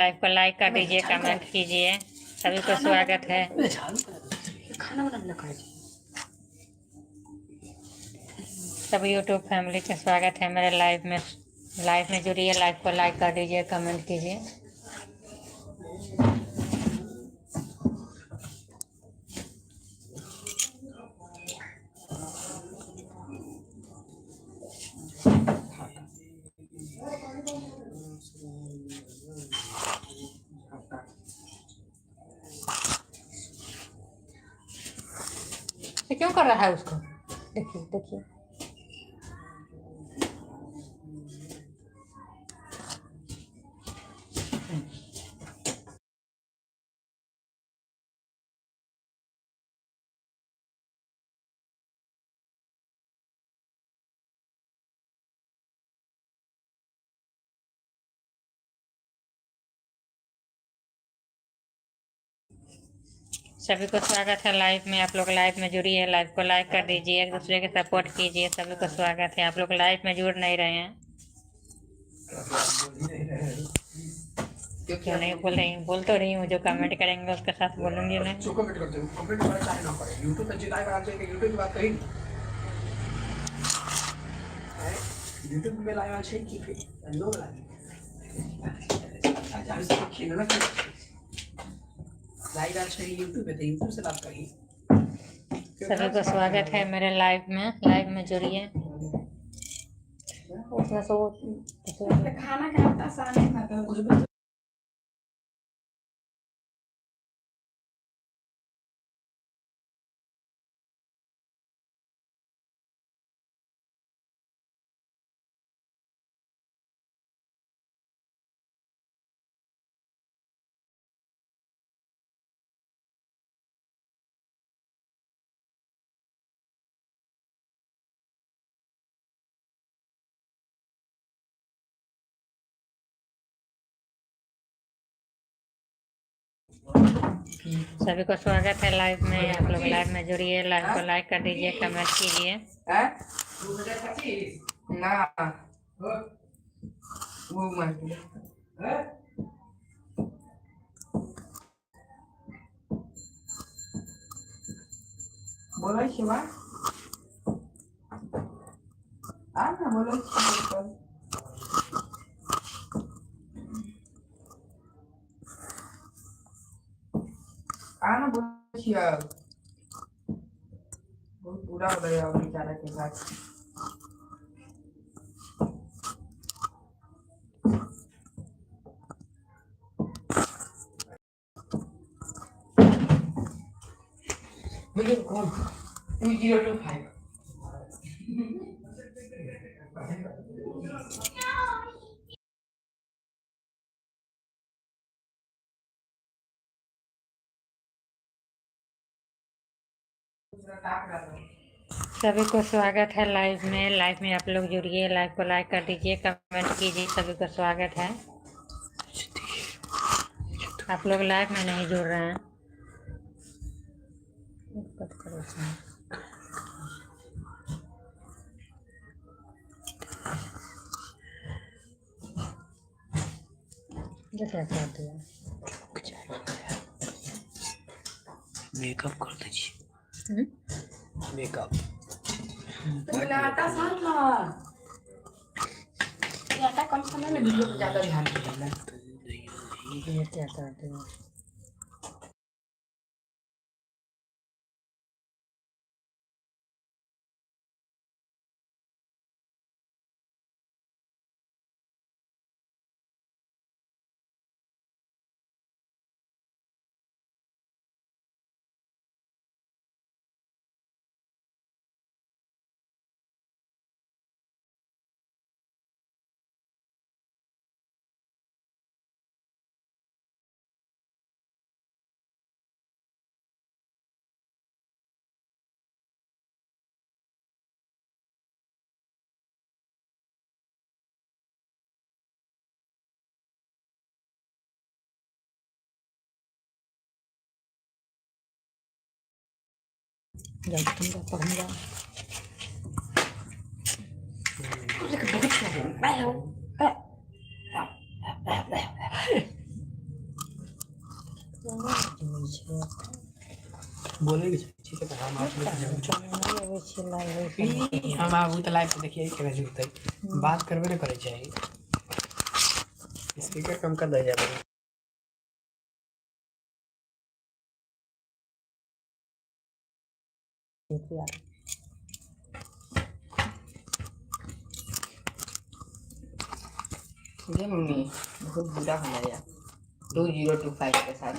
Live को like कर दीजिए, कमेंट कीजिए। सभी को स्वागत है। खाना बनाने लगा। सब यूट्यूब फैमिली का स्वागत है मेरे लाइव में। लाइव में जुड़िए, लाइव को लाइक कर दीजिए, कमेंट कीजिए। ये क्यों कर रहा है उसको? देखिए देखिए। सभी को स्वागत है लाइव में। आप लोग लाइव में जुड़िए, लाइव को लाइक कर दीजिए, एक दूसरे के सपोर्ट कीजिए। सभी को स्वागत है। आप लोग लाइव में जुड़ नहीं रहे हैं। क्यों नहीं बोल रही हूँ? बोल तो रही हूँ, जो कमेंट करेंगे उसके साथ बोलूंगी ना। जो कमेंट करते हो, कमेंट वाला चाहे ना करे, यूट्यूब पे जितना बात है, यूट्यूब की बात कही यूट्यूब में लाइव छै कि फिर लोग लाइव खेलना लाइव छै यूट्यूब पे, तो यूट्यूब से बात करी। सभी को स्वागत है मेरे लाइव में। लाइव में जुड़िए। उसमें से वो खाना खाता साने खाता। कुछ भी। सभी को स्वागत है लाइव में। आप लोग लाइव में जुड़िए, लाइव को लाइक कर दीजिए, कमेंट कीजिए। ना वो मर गया। बोलै छी बा, आ ना बोलै छी। आ ना बोलै छी। अब बहुत बुरा हो गया बेचारा के साथ। मुझे कौन 2025। सभी को स्वागत है लाइव में। लाइव में आप लोग जुड़िए, लाइव को लाइक कर दीजिए, कमेंट कीजिए। सभी को स्वागत है। आप लोग लाइव में नहीं जुड़ रहे हैं। कट करो इसमें। ये क्या कर दिया? मेकअप कर दीजिए। हम्म? मेकअप। आटा सान ला, ये आटा कम समय में वीडियो पे ज्यादा ध्यान देना। ये क्या कर दिया? जाओ तुम, जाओ पढ़ने जाओ। बहुत। नहि छै। बोले के छै तऽ हम अपने नहि अबै छै लाइव। ई हम आबू तऽ लाइव देखियै केना जुड़तै, बात करबे नहि करै छै। स्पीकर कम कर दै जा। ये मम्मी बहुत बुरा हो गया 2025 के साथ।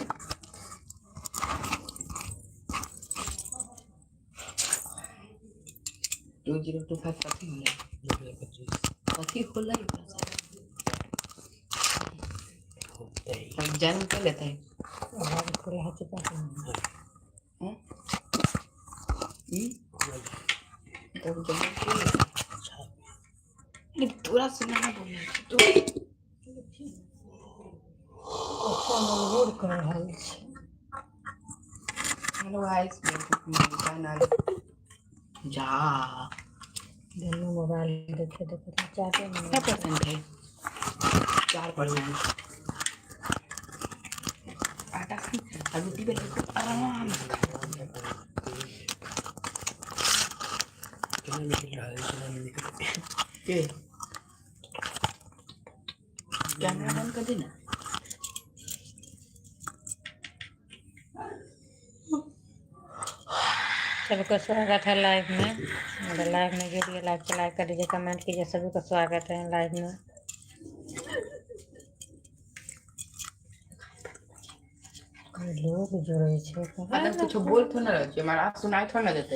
2025 कथी होला? 2025। कथी होला एकरा साथ? होतै। तब जन्म के लेते हैं। आवाज खुला है कि हैं? तब जन्म के लेते हैं। अच्छा। अरे तोरा सुना ना बोलना तो। अच्छा, मजबूर कर रहल छै। Hello guys, welcome to my channel. जा। दुनू मोबाइल देखे देखे चाटे। कितना परसेंट है? 4%। आटा सान और रोटी बेल के आराम से खा। केना निकलि रहल छै, केना नहि निकलि? के कैमरा बंद कर देना। सबको स्वागत है लाइव में। अगर लाइव में जुड़िए, लाइव को लाइक कर दीजिए, कमेंट कीजिए। सभी को स्वागत है लाइव में। लोग जुड़े छै। मतलब कुछ बोल थोड़ा ना रहल छियै, हमारा सुनाई थोड़ा ना देते।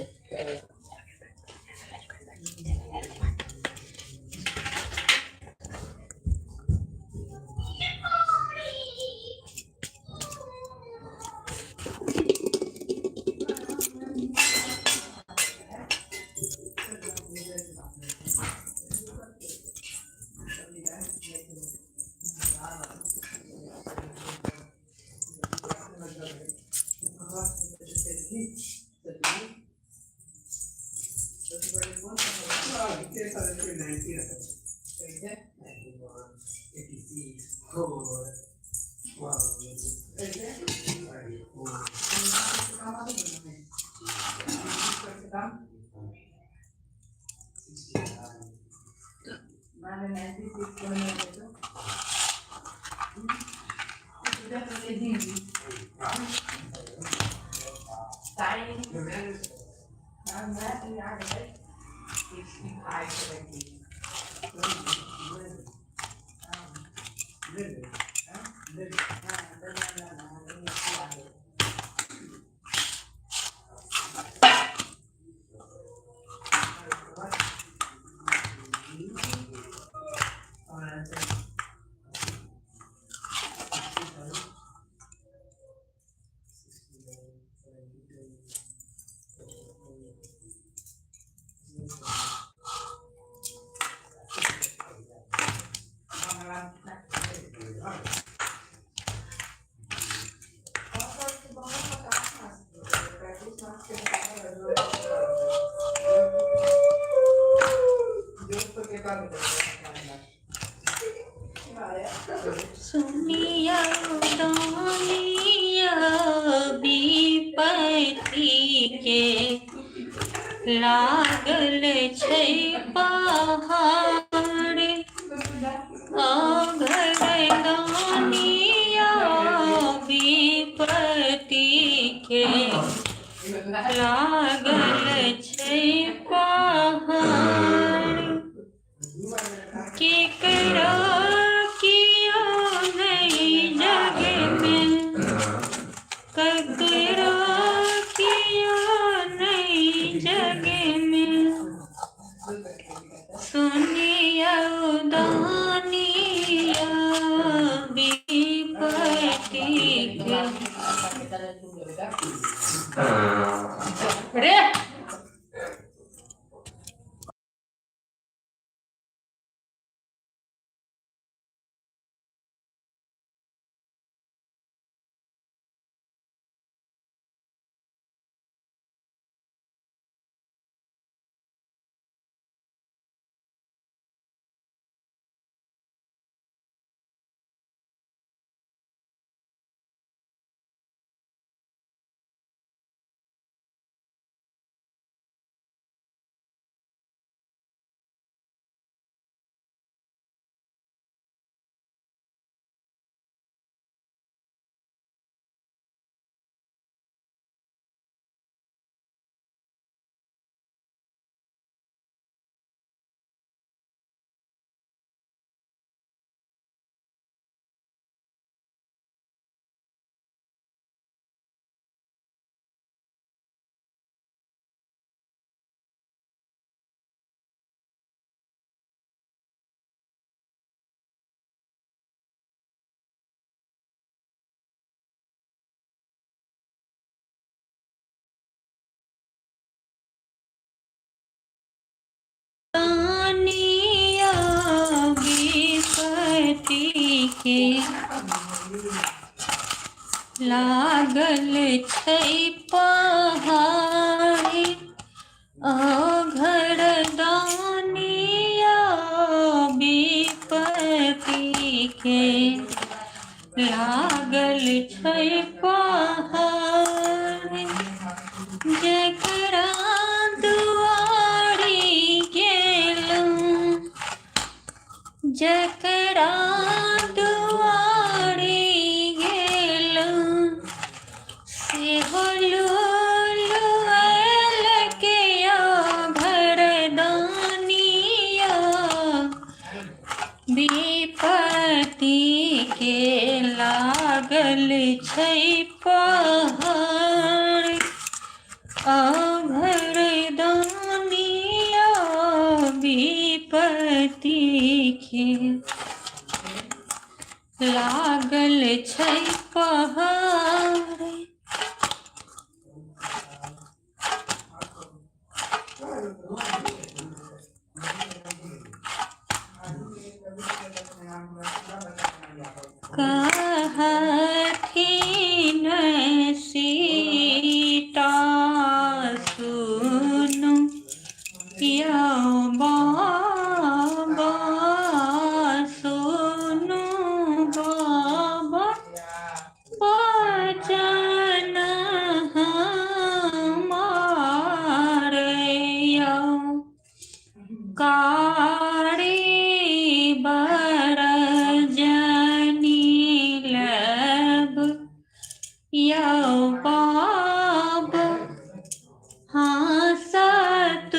सुनिया दानिया विपत्ति के लागल छै पहाड़, अघर दानिया विपत्ति के लागल छै पहाड़, केकरा कियो नहीं जग में, ककरो कियो नहीं जग में, सुनिया दानिया विपत्ति के रे। के लागल छै पहाड़ी, अघर दानिया विपत्ति के लागल छै पहाड़ी। जकरा दुआरी गेलहुँ, जकरा दुआरी गेलहुँ, सेहो लुलुएल के घर दानिया विपत्ति के लागल छै पहाड़, अघर दानिया विपत्ति के लागल छै पहाड़। कहथिन सीता सुनु या बाबा, सुनु बाबा बचन हमार या, कारी बर जनी लब या बाबा, हाँ सत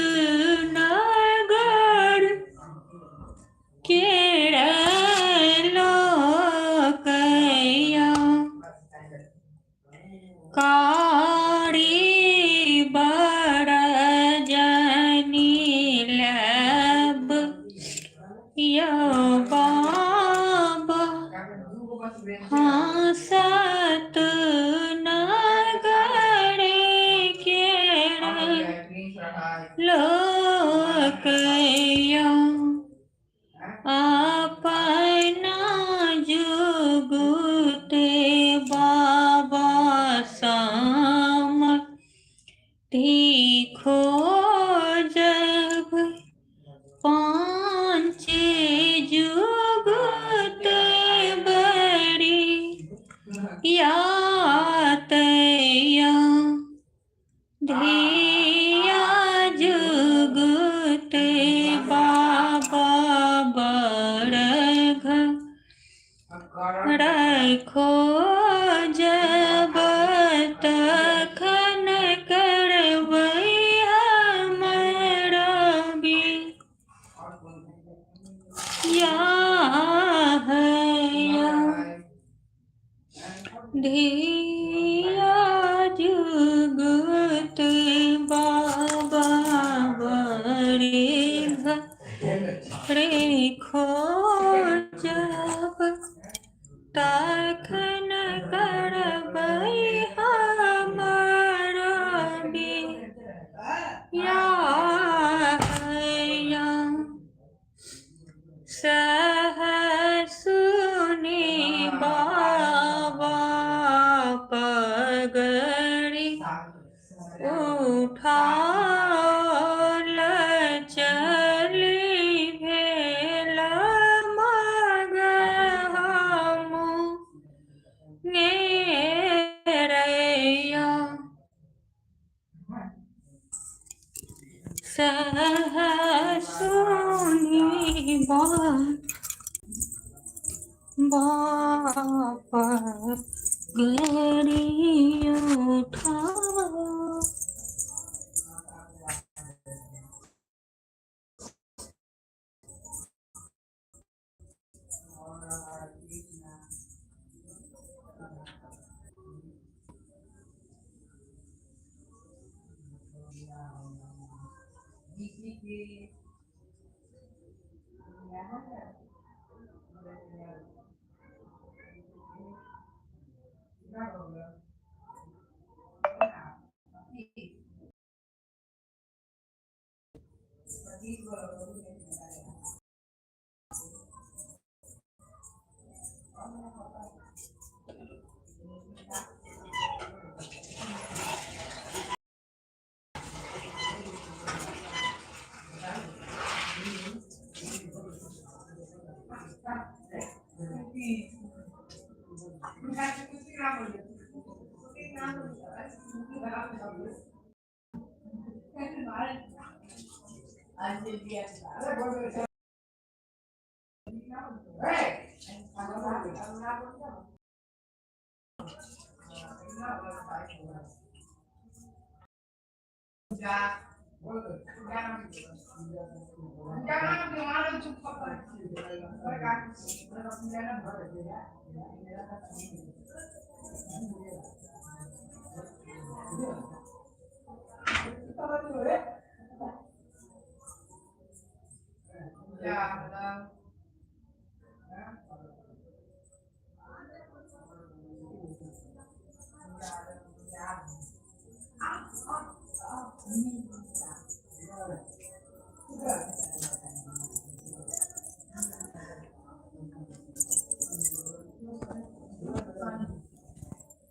नगर केर लोकया, कारी बर जनी लब या बाबा, हाँ सत नगर केर लोकया, अपना जुगुत बाबा साम खोजब, पाँच जुगुत बड़ी यातया, धिया जुगुत बाबा बरघ रखो जब, तखन करबै हमर बियाह या, धिया जुगुत बाबा बरे रे खोजब, तखन करबै हमर बियाह या। सह सुनि बाबा पगड़ी उठाल चली भेल मग हम गेरैया, सह सुनि बाबा गरी उठा।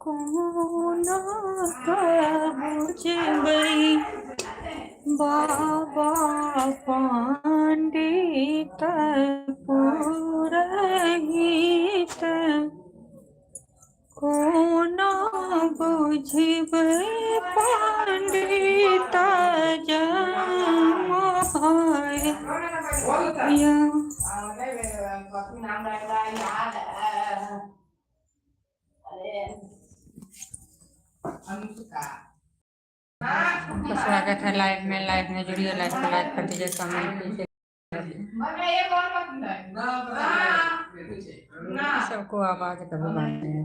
कोना बुझबै बाबा पंडित पुरहित, कोना बुझबै पंडित जमाय या। आपका स्वागत है लाइव में। लाइव में जुड़िए, लाइव को लाइक कर दीजिए, कमेंट कीजिए। सबको आवाज कभी बात नहीं है।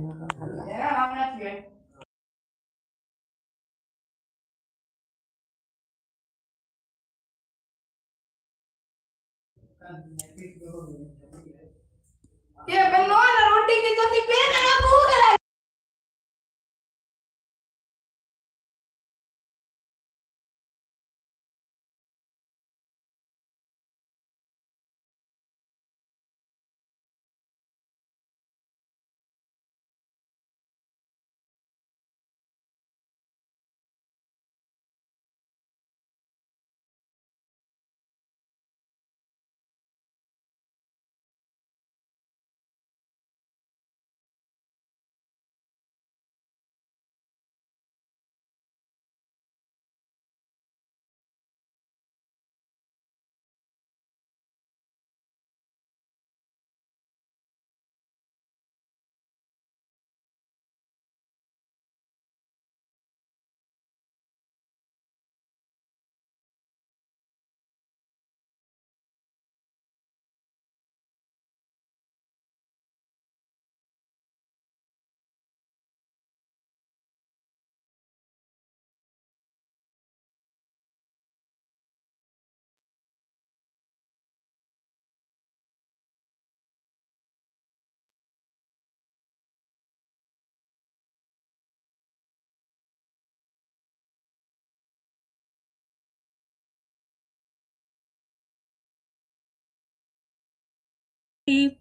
रोटी के ज्योति पे ना भूख लगी।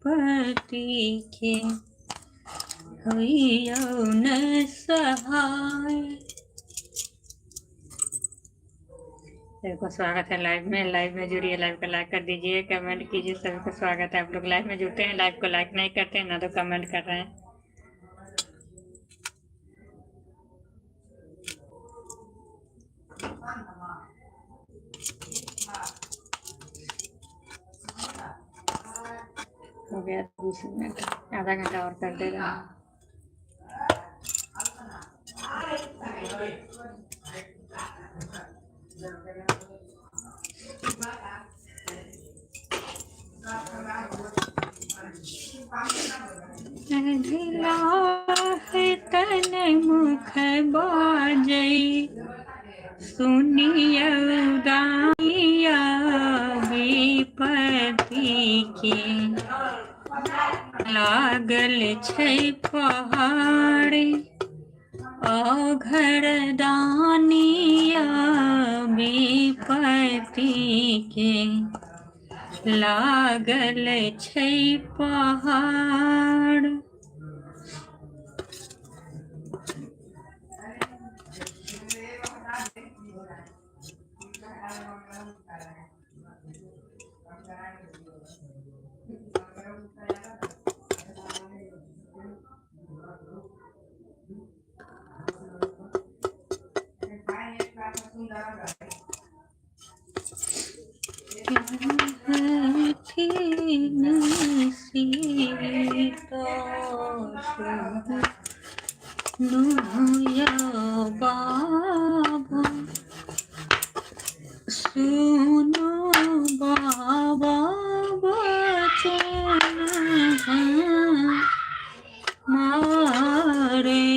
पति के होइयौ न सहाय। सबको स्वागत है लाइव में। लाइव में जुड़िए, लाइव को लाइक कर दीजिए, कमेंट कीजिए। सभी को स्वागत है। आप लोग लाइव में जुड़ते हैं, लाइव को लाइक नहीं करते हैं, ना तो कमेंट कर रहे हैं। हो गया 20 मिनट, आधा घंटा और कर दे रहा हूँ। तन मुख बाजई सुनियौ दाइया, विपत्ति के लागल छै पहाड़। अघर दानिया, विपत्ति के लागल छै पहाड़। बाबा सुनो बाबा बचन मारे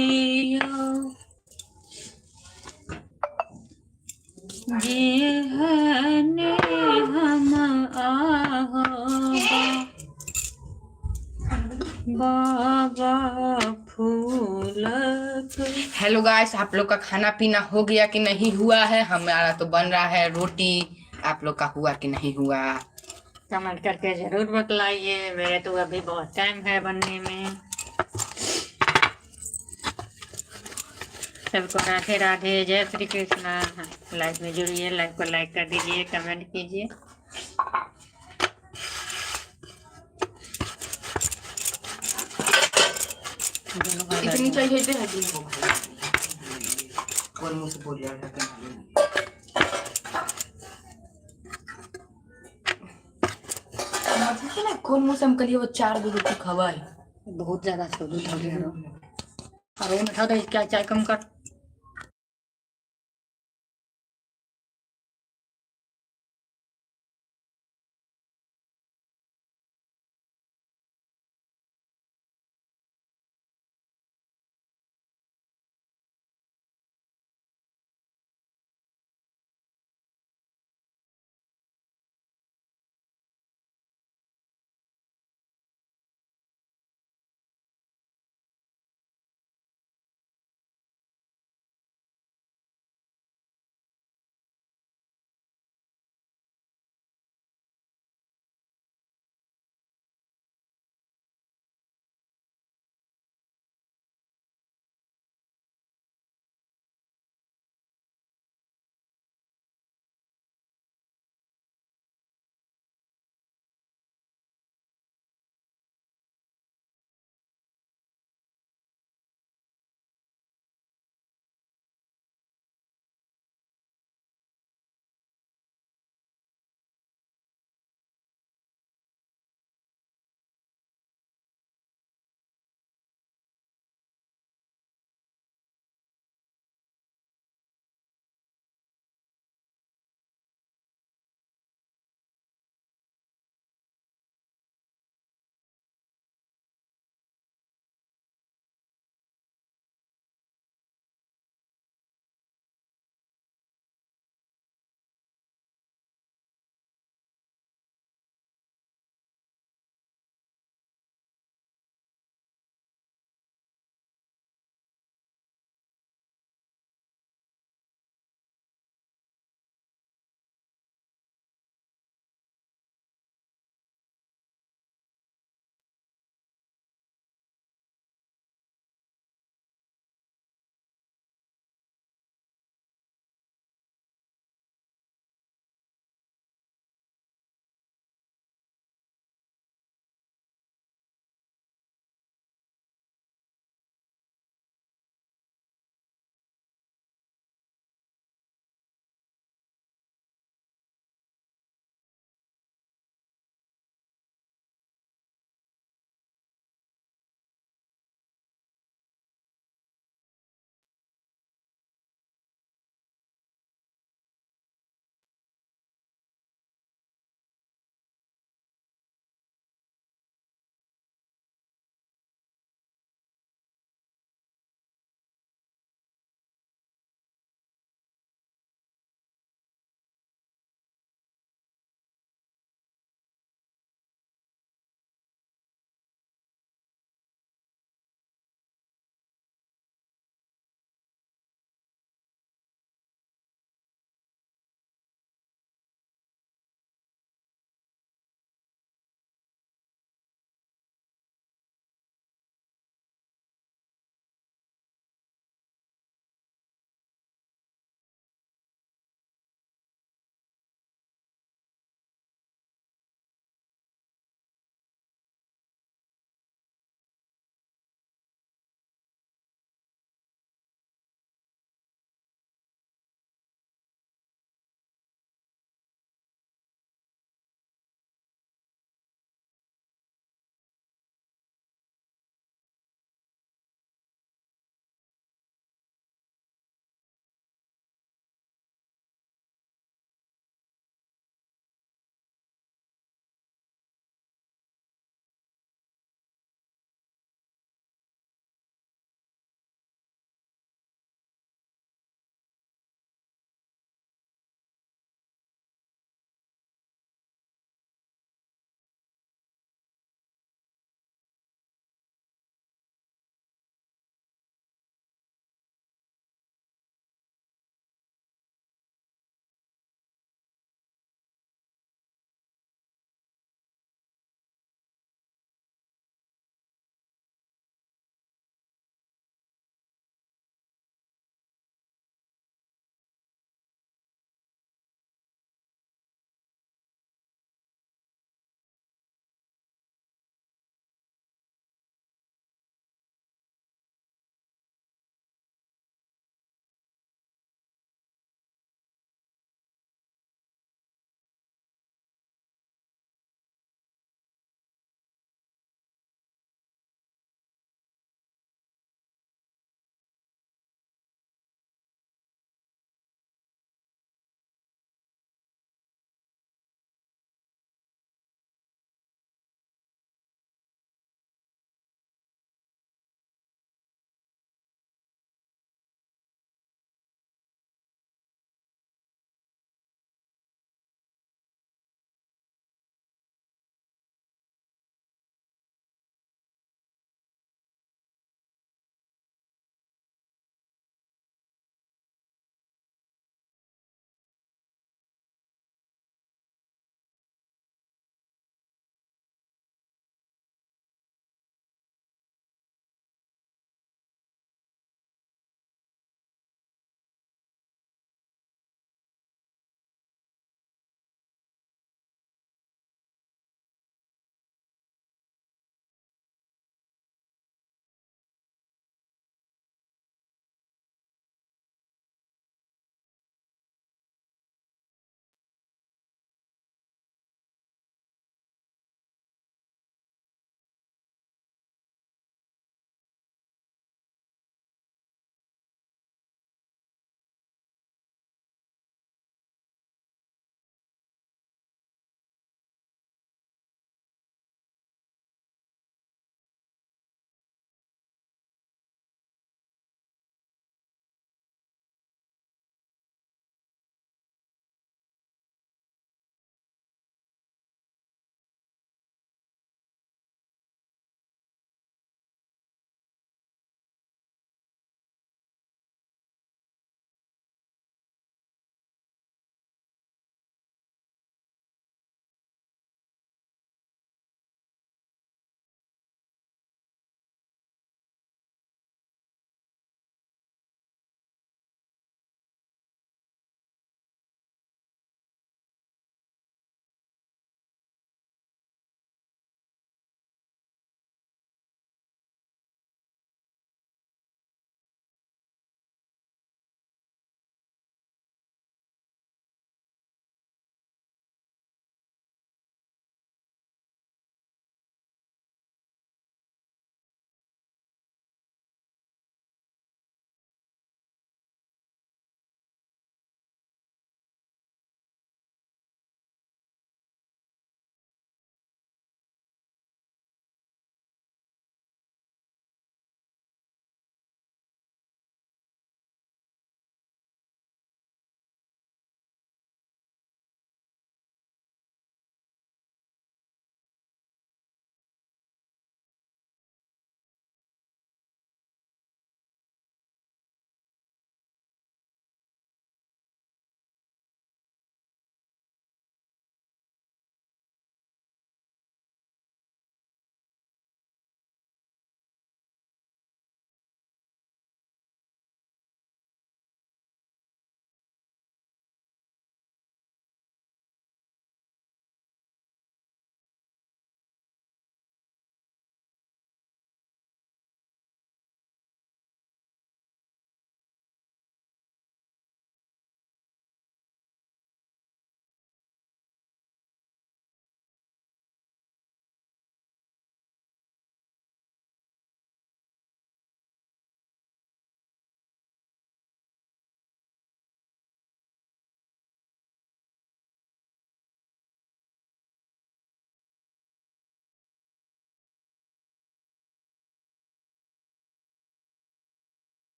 जेहने हम आहो बाबा फूलक। हेलो गाइस, आप लोग का खाना पीना हो गया कि नहीं हुआ है? हमारा तो बन रहा है रोटी, आप लोग का हुआ कि नहीं हुआ? कमेंट करके जरूर बतलाइए। मेरे तो अभी बहुत टाइम है बनने में। सबको राधे राधे, जय श्री कृष्णा। लाइव में जुड़िए, लाइव को लाइक कर दीजिए, कमेंट कीजिए। दोनों भाई। इतनी चाहिए थे हड्डी को भाई कौन मुंह से बोल रहा है? ना कौन मुंह से हम करिए वो चार गो रोटी खवाई। बहुत ज्यादा छो दूध हो गया और वो मिठा दे क्या चाय कम कर।